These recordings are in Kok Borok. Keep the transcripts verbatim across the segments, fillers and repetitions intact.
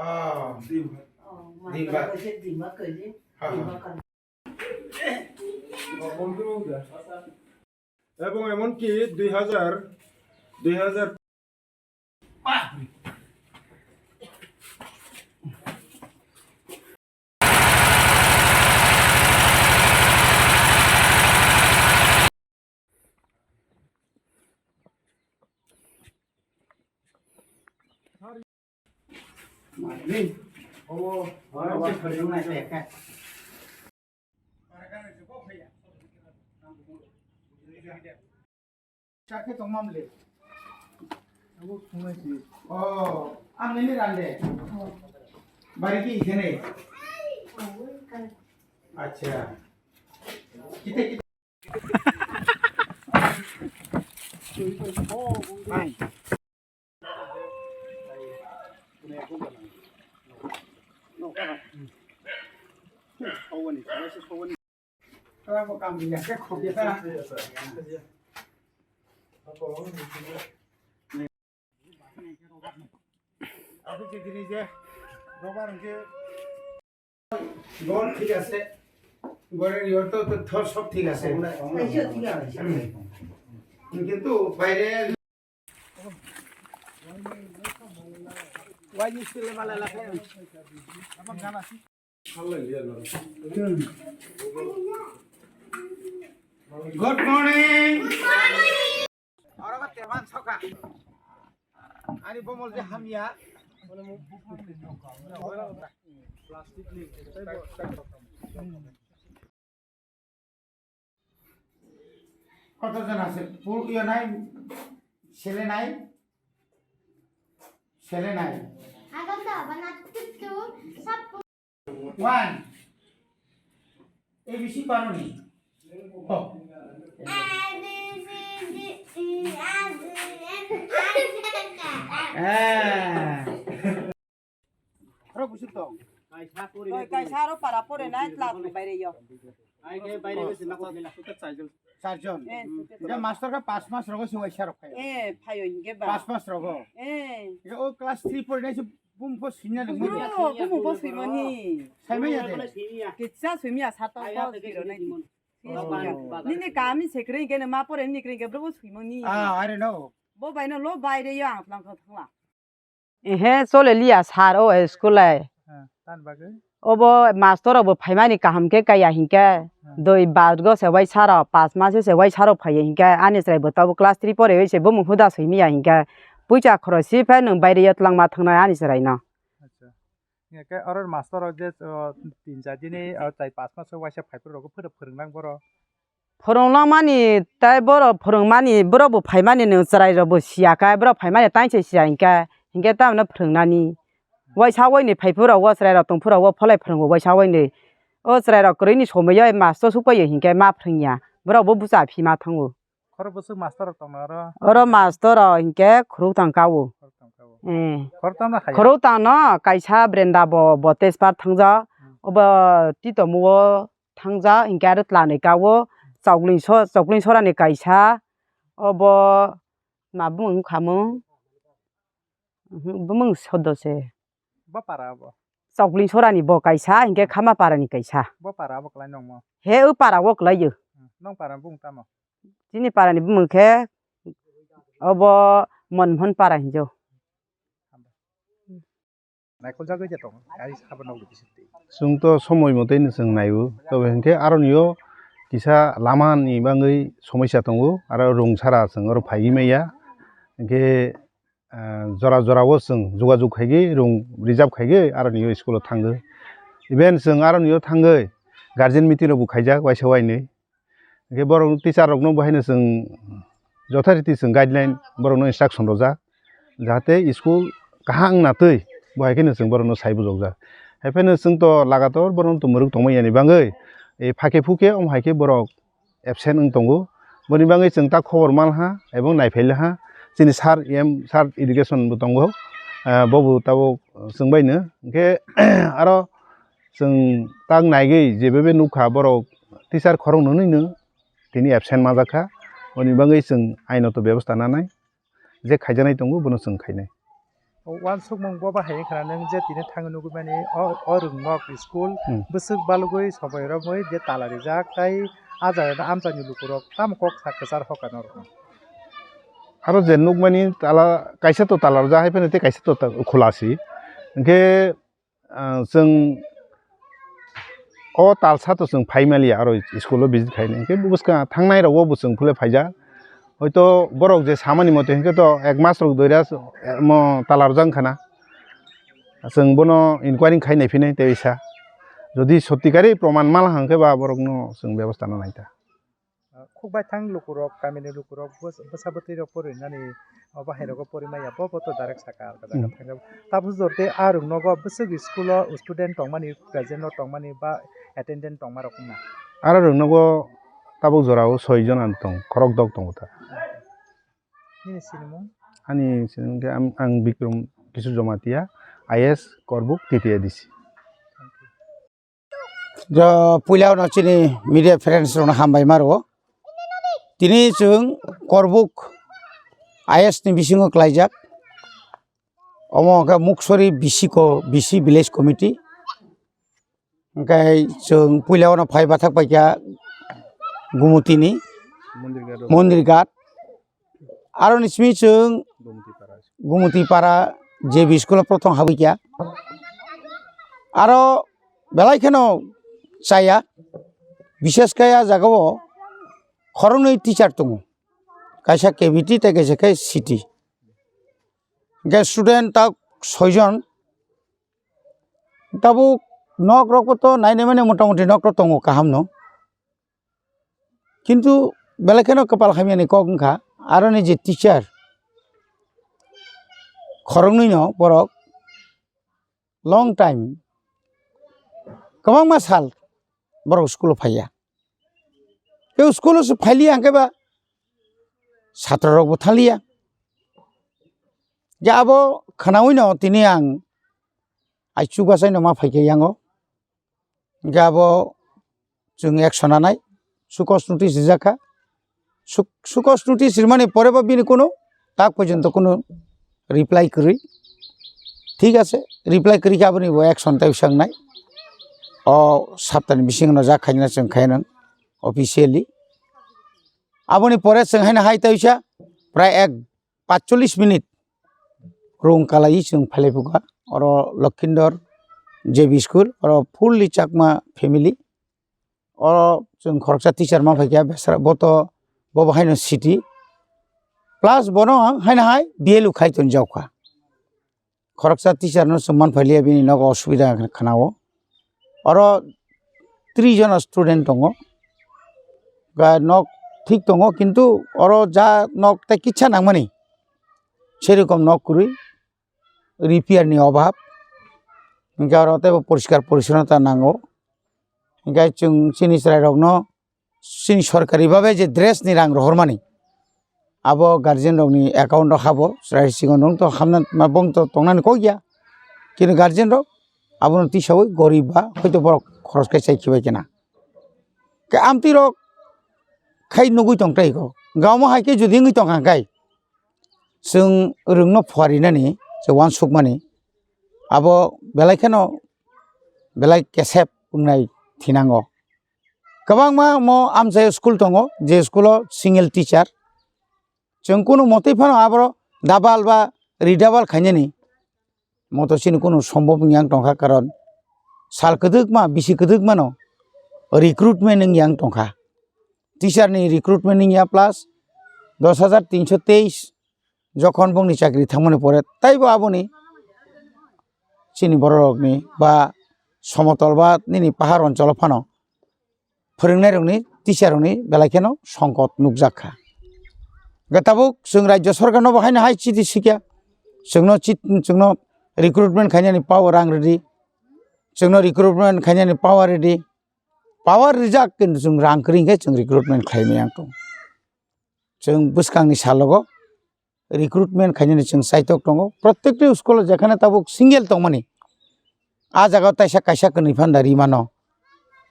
Ah, Dimba. Ha, ha. Ebong emon ki dui hajar, dui hajar. Chakhe tongmam le. Abo khunai si. Oh, ang nini rande. Bari ki ikhene. Acha. Kita kita. Bye. ঘর ঠিক আছে, ঘরের ইয়ে তো, তো ধর সব ঠিক আছে। হুম। কিন্তু বাইরে Good morning. Oro ka teman soka. Ani bomol je hamya. কতজন আছে? পুরুষ ইয়ে নাই, ছেলে নাই, ছেলে নাই। One. A B C পারোনি? ক। হ্যাঁ। Aro busuk tong. Kaisa pore. Toi kaisa aro para pore nai, twla tong baire yo. Ai ke baire gese na ko mela suta charjon. Charjon. Eh, suta. Ida master ka pas mas rogo se waisa rok phaio. Eh, phaio hinge ba. Pas mas rogo. Eh. Ida o class three pore nai se bum pho suina de. Bro, bum pho suimani. Saimai ya de. Kisa suimia sa tong ko siro nai. Nini kami se kring ke ma pore ni kring ke bro suimani. Ah, I don't know. Bo bai no lo baire yo ang tlang ko thangla. Ehe, chole liya sir o school lai. Ha, tan bagwi? Obo master rok bo phaimani kaham khe kaya hinkhe, ha, dui bargo se waisa rok, pas mas se waisa rok phaiya hinkhe, ani chwrai bo tabuk class three pore se bumung huda swimiya hinkhe, puisa khoroi si phai nwng baire yo twlangma thangnai ani chwrai no. Acha. Hinkhe oro master rok je, o, tin char dini, o, chai pas mas waisa phai phuru rok photo phwrwng nang boro. Phwrwnglamani tei borok phwrwngmani, borok bo phaimani nwng chwrai rok bo siya khe, borok phaimani tei se siya hinkhe, hinkhe tamno phwrwngnani. Waisa waini phai phuru o chwrai rok tong phuru o pholai phwrwngo waisa waini. O chwrai rok kwrwini somoi o master sukpaiyo hinkhe ma phwrwngya. Borok bo bwsa phi ma thango. Khorok bwswk master rok tongna oro? Oro master rok hinkhe khorok tang kao. Khorok tang kao. Eh. Khorok tang no hai. Khorok tang no kaisa Brenda bo, bo tespar thangja. Hmm. Obo titomo o thangja, hinkhe aro twla ni kao, chokling so-, chokling sora ni kaisa, obo ma bumung wngkha mung, mhm, bumung sodo se. Bo para abo? Chokling sora ni bo kaisa, hinkhe Khama para ni kaisa. Bo para abo kwlai nongmo? He, o para o kwlai yo. Hmm, nong para bumung tamo? Chini para ni bumung khe obo Monmohon para hinjo. Naikoljakgwi je tongo, gari sabo nokni bisingtwi. Chwng to somoi motoi no chwng naiwi, tobe hinkhe aroni o kisa lama ni bagwi somosya tongo, aro rung sara chwng oro phaiwi maya. Hinkhe, ah, jora jora o chwng jogajog khaigwi, rung reserve khaigwi aroni o school o thangwi. Even chwng aroni o thangwi guardian meeting rok bo khaijak waisa wainwi. Hinkhe borok teacher rokno bo haino chwng jothoriti chwng guideline borokno instruction rwjak, jahate school kaham wngna twi bo hai kheno chwng borokno sai bujokjak. Hai phano chwng to lagator borokno to mwrwk tongmani bagwi, e, phakhe phukhe omo hai khe borok absent wng tongo. Boni bagwi chwng ta khobor manha ebong naiphailaha. Chini sir, E M sir education bo tongo, ah, bobo tabuk chwng baino. Hinkhe aro chwng tak naigwi jebebe nukha borok teacher khoroknwnino tini absent majak kha, boni bagwi chwng ainoto bebosta nanai, je khaijaknai tongo bono chwng khainai. Wansukmung bo bahai wngkha na, nwng je tini thangwi nugwi mani o, o rwngnok school Hmm. bwswk balugwi sobai romwi je tala rijak, tai a jaga amchaini lukurok tamo kok sa kwchar hoka norokno. Aro je nukmani tala, kaisa to tala rwjak hai phano tei kaisa to ta-, khula si. Hinkhe, ah, chwng o talsa to chwng phai maliya aro school o visit khaini. Hinkhe bwskang thangnai rogo bo chwng phule phaijak. Hoito borok je samani mote hinkhe to ek mas rok doira, eh, mo tala rwjak wngkha na. Chwng bono inquiry khai naiphinai tei sa. Jodi sotti kari proman mala hwnkhe ba borokno chwng bebosta no naita. Ah, khuk baithang lukurok, kamini lukurok, bwsa, bwsa bwtwi rok porinani, o bahai rogo porimaya, bo, bo to direct saka, alka jaga Hmm. thangya. Tabuk jor tei a rwng nogo bwswk school o student tongmani, present o tongmani ba attendant tongma rok wngna. Aro rwng nogo tabuk jora o soi jon ang tong, khorok dok tongo ta. Nini sinimung? Ani sinimung khe ang, ang Bikram Kishore Jamatia, I A S Korbuk, T T A D C. Jo, puila no chini media friends rokno hambai maro. Tini chwng Korbuk I S ni bisingo klaijak. Omo khe Muksori B C ko, B C Village Committee. Hwnkhe chwng puila no phai bathak paikha Gumutini Mondir Ghat. Mondir Ghat. Aro ni simi chwng Gumutipara. Gumutipara J B school o prothom habwi kha. Aro belai kheno chaya, bishes khe a jaga o khoroknwi teacher tongo, kaisa K B T tei kaisa khe C T. Hwnkhe student tak soi jon. Tabuk nok rok bo to nainai mani motamoti nok rok tongo kaham no. Kintu belai kheno kwpal hamya ni kok wngkha, aroni je teacher khoroknwi no borok long time, kwbangma sal borok school o phaiya. Tei school o se phailiya hwnkhe ba satro rok bo thaliya. Je abo khwnaui no tini ang aichuk achai no ma phaikha yango. Hingke abo chwng action nanai, show cause notice rijak kha. Show, show cause notice rimani pore bo bini kunu tak porjonto kunu reply kwrwi. Thik ase, reply kwrwi khe aboni bo action tai swk nai. O saptani bisingo no jak khaina chwng khainang officially. Aboni pore chwng haino hai tai sa prai ek paitsollis minute rung kalai chwng phailai phuka. Oro Lokhindor J B school, oro fully Chakma family. Oro chwng khoroksa teacher ma phaikha, besra bo to, bo bo haino city. Plus bono haino hai B L O khai ton jaukha. Khoroksa teacher no chwng man phailiya, bini nogo osubida khna-, khna-o. Oro tris jona student tongo. Ga nok thik tongo, kintu oro ja nok tei kisa nangmani, serokom nok kwrwi, repair ni obhab. Hingke oro teibo poriskar porichonnota nango. Hingke chwng chini chwrairokno chini sorkari babe je dress ni rang rohormani, abo guardian rokni account o habo, chwrai singo nwng to hamna ma bong to tongnani kok ya, kintu guardian rok abono tisaui gorib ba hoito borok khoros khai chai khibai kena. Ke amtwi rok khai nugui tong tai ko, gamo hai khe jodi wngwi tong kha khai chwng rwngno phuarinani, se uansukmani, abo belai kheno belai kesep wngnai thinango. Kwbangma mo amchaio school tongo, je school o single teacher. Chwng kunu motwi phano aboro double ba redouble khainani moto chini kunu sombhob wngya wng tongkha, karon sal kwdwkma, bisi kwdwkmano recruitment wngya wng tongkha. Teacher ni recruitment wngya plus dos hajar tinso teis jokhon bongni chakri thangmani pore, taibo aboni chini bororokni ba somotol ba nini pahar oncholo phano phwrwngnairokni, teacher rokni belai kheno songkot nukjak kha. Hwnkhe tabuk chwng rajya sorkarno bo haino hai chiti sikya, chwngno chit-, chwngno recruitment khainani power rang rwdi, chwngno recruitment khainani power rwdi, power rijak kintu chwng rang kwrwi hwnkhe chwng recruitment khlaimaya wng tong. Chwng bwskangni salogo recruitment khainani chwng chaitok tongo. Protekti school o jekhane tabuk single tongmani, a jaga o taisa kaisa kwnwi phanda rimano.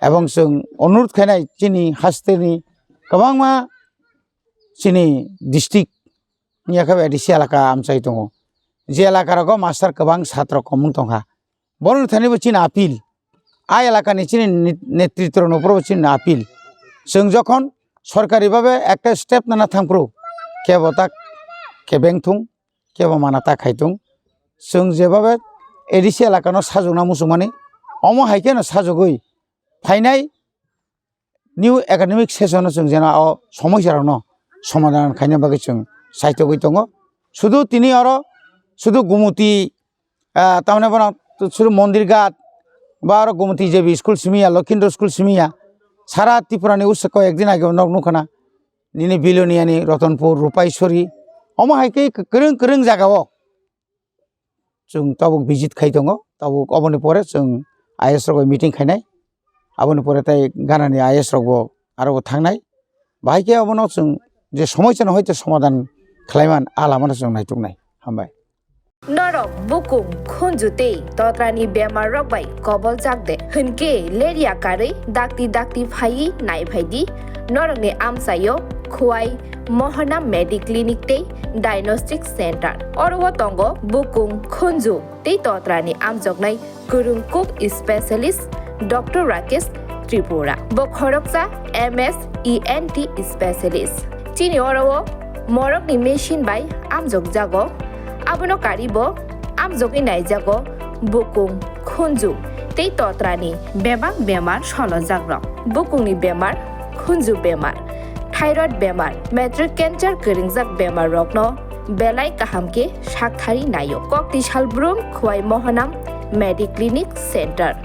Ebong chwng onurudh khainai chini hasteni kwbangma chini district ni yakhe A D C elaka amchai tongo. je elaka rogo master kwbang satro kom wng tongkha. Borokni thani bo chini appeal, a elakani chini ni-, netritro no bo chini appeal. Chwng jokhon sorkari babe ekta step nana thangphru, kebo ta kebeng thung, kebo mana ta khai thung. Chwng jebabe A D C elakano sajwkna muchungmani, omo hai kheno sajwgwi phainai new academic session o chwng jena o somosya rokno somadhan khaina bagwi chwng saitogwi tongo. Sudu tini oro sudu Gumuti, ah, tamni bono sudu Mondir Ghat ba oro Gumuti J B school simiya, Lokhindra school simiya, sara Tripura ni usako ekdin age nok nukhana nini Biloniani, Ratanpur, Rupaisori, omo hai khe kwrwng kwrwng jaga o chwng tabuk visit khai tongo, tabuk oboni pore chwng I S rok bai meeting khainai, aboni pore tei ganani I S rok bo aro bo thangnai, bahai khe obono chwng je somosya no hoito somadhan khlaiman a lama no chwng naituknai. Hambai. Norok bukung, khunju tei totrani bemar rok bai koboljak de? Hwnkhe lerya karwi dakti dakti phaiwi naiphai di norokni amchaio Khwai Mohana Mediclinic tei Diagnostic Center. Oro o tongo bukung, khunju tei totrani amjoknai kwrwng kuk specialist Doctor Rakesh Tripura. Bo khoroksa M S E N T specialist. Chini oro o morokni machine bai amjokjago. Abono karibo amjogwi naijago bukung, khunju tei totrani bebak bemar solojakrok. Bukungni bemar, khunju bemar, thyroid bemar, matric cancer kwrwngjak bemar rokno belai kaham khe sakthari naio. Kokti Salbrum Khwai Mohanam Mediclinic Center.